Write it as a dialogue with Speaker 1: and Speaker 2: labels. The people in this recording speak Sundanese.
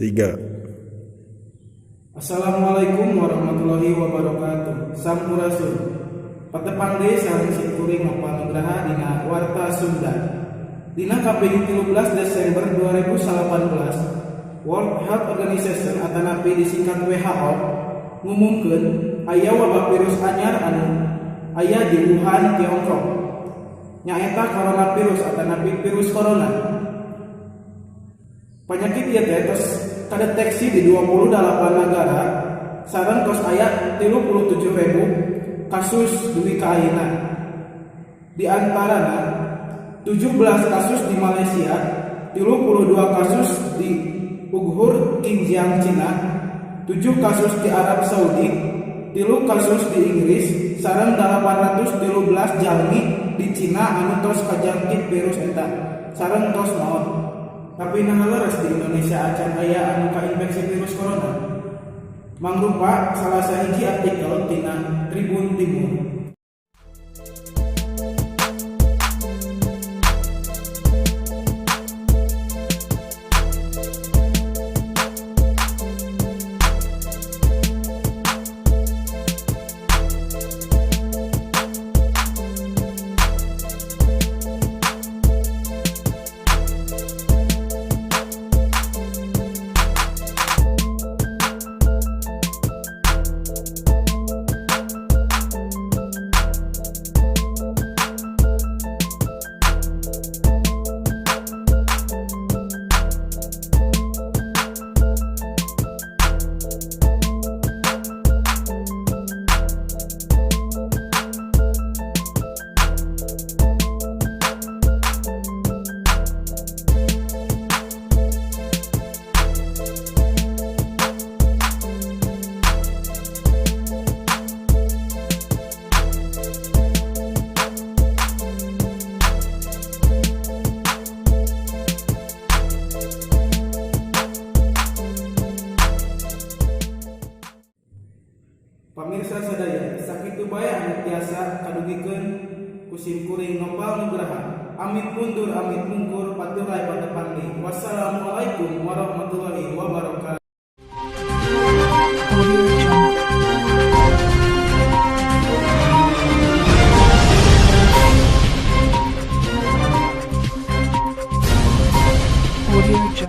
Speaker 1: Tiga.
Speaker 2: Assalamualaikum warahmatullahi wabarakatuh. Sampurasun. Patepang deui sareng simkuring Nopal Nugraha dina Warta Sunda. Dina kaping 13 Desember 2018, World Health Organization atanapi disingkat WHO ngumumkeun aya wabah virus anyar anu aya di Wuhan, Tiongkok. Nyaeta coronavirus atanapi virus corona. Penyakit ieu teh tos kadeteksi di 28 nagara sareng tos aya 37.000 kasus dugi ka ayeuna. Di antarana 17 kasus di Malaysia, 32 kasus di Uighur Xinjiang Cina, 7 kasus di Arab Saudi, 3 kasus di Inggris, sareng 813 jalmi di Cina anu tos kajangkit virus eta sareng tos maot. Tapi naha leres di Indonesia acan aya anu kainfeksi virus corona? Mangrupa salah sahiji artikel tina Tribun Timur. Pamirsa sadaya, sakitu bae anu tiasa kadugikeun ku simkuring Nopal Nugraha. Amit mundur, amit mungkur, paturay patepang deui. Wassalamualaikum warahmatullahi wabarakatuh.